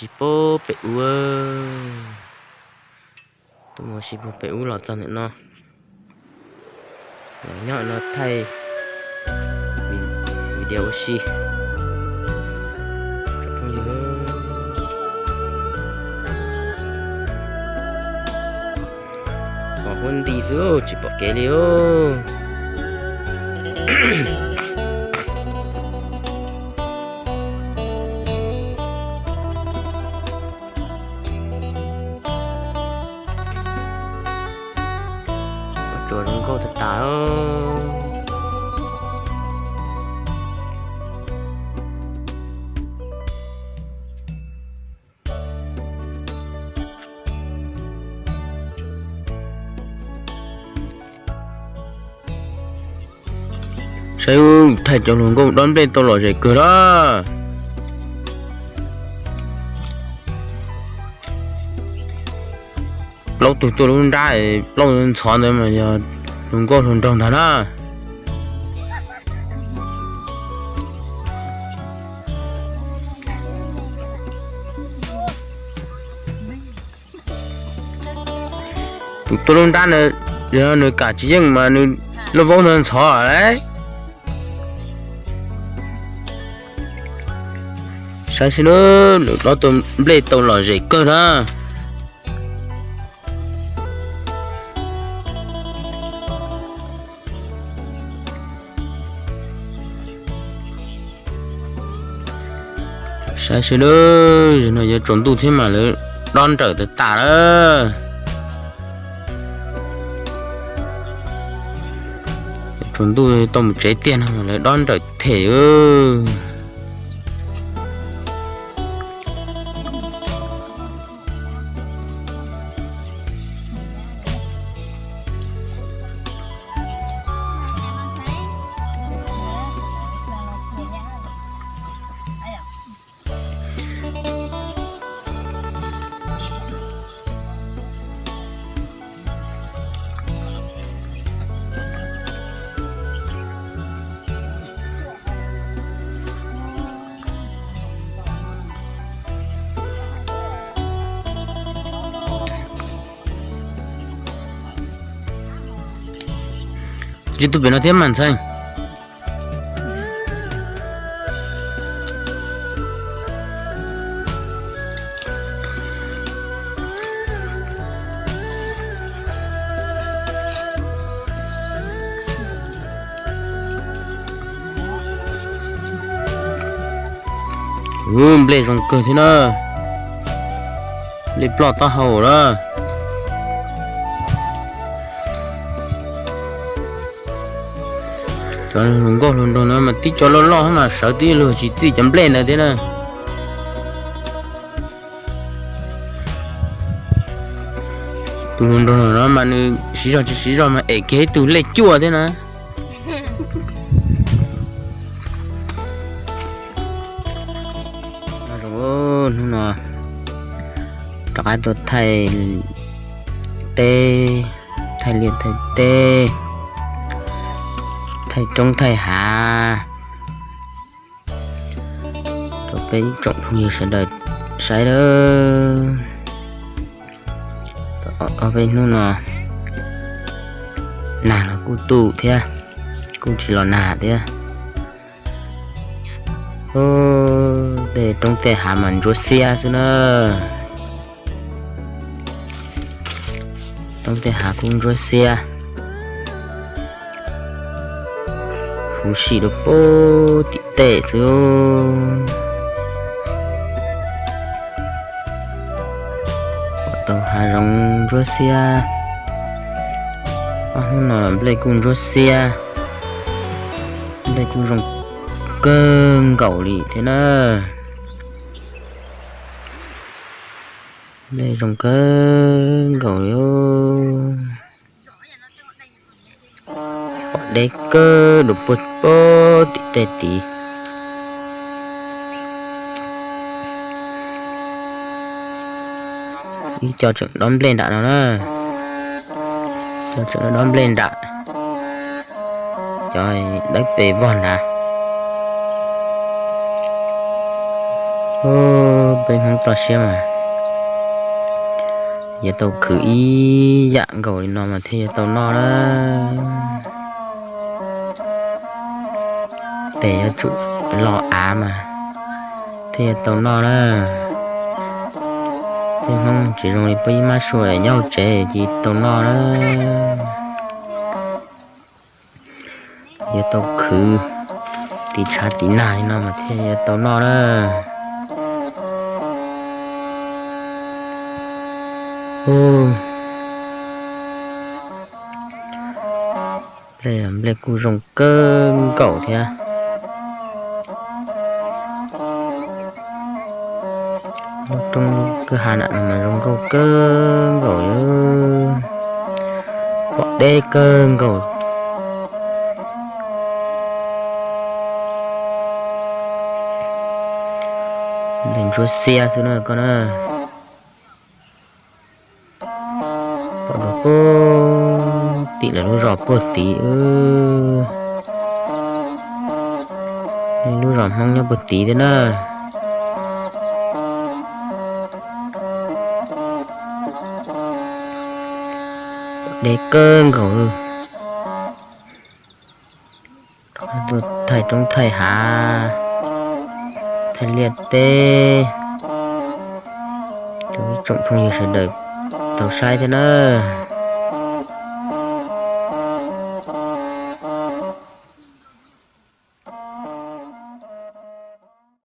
Tsis pub pem ub, tuaj mus ua si puag pem ub los txog ntawm no. Los nyob no thaij video ua si. Tsoom phooj ywg, pom huab nti xwb tsis pom kev li os. Tsuas zoo nkauj tag tas. Saib, thaij cov hluas nkauj dob nplej tau lom zem kawg lawm. Plaub tug tuaj lub nrab, plaub ntxhov ntawd mas yog hluas nkauj hluas nraug ntag na. Tus tuaj lub nrab na, yog nws kam tsis yeej mas nws lub vaub ntxhov lawm. Saib seb, lawv dob tau nplej tau lom zem kawg na. Saib seb, no yuav tsaus ntuj thiab mas lawv dob nrawm tas tas lawm. Tsaus ntuj tau mus tsev tiag no mas lawv dob nrawm them. Tsis tuaj pem no thiab mas ntxhais. Nplej zoo kawg thiab na. Nplej ploj taub hau lawm. Cov hluas nkauj hluas nraug no mas tib co loj loj mas sawv tib lug tsis txij cov nplej ntawd thiab na. Tus hluas nraug no mas nws siv zog tsis siv zog mas es kiag ib tug lej cuaj thiab na. Hnub no rov qab tuaj thaij teb, thaij liaj thaij teb, thaij roob thaij hav rau peb ib tsoom phooj ywg sawv daws saib lawm. Ob peb hnub no nag los kuj tu thiab, kuj tsis los nag thiab. Tej roob tej hav mas ntsuab xiab xwb na. Roob tej hav kuj ntsuab xiab, huv si rau puag tim tej xwb. Pom tau hav zoov ntsuab xiab, ob hnub no nplej kuj ntsuab xiab, nplej kuj zoo kawg nkaus li thiab na. Nplej zoo kawg nkaus li. Pom deb kawg rau puag puag tim tej tid. Ib co tseem dob nplej nram no na, co tseem dob nplej nram, cov dawb pes vog nrad. Peb Hmoob toj siab mas yuav tau khwv ib yam nkaus li no mas thiaj yuav tau noj na. Tes yuav tsum lo av mas thiaj yuav tau noj na. Peb Hmoob tsis zoo li peb ib mab sua nyob hauv tsev ces tau noj na. Yuav tau khwv tiv tshav tiv nag li no mas thiaj yuav tau noj na. Nplej, nplej kuj zoo kawg nkaus thiab. Lub roob kwj ha nam no mas zoo nkauj kawg nkaus li, pom deb kawg nkaus. Nplej ntsuab xiab xwb na koj na. Pom dua puag tim lawv lub zos puag tid, lub zos Hmoob nyob puag tid thiab na. Pom deb kawg nkaus. Tuaj thaij roob thaij hav, thaij liaj teb rau ib tsoom phooj ywg sawv daws tau saib thiab na.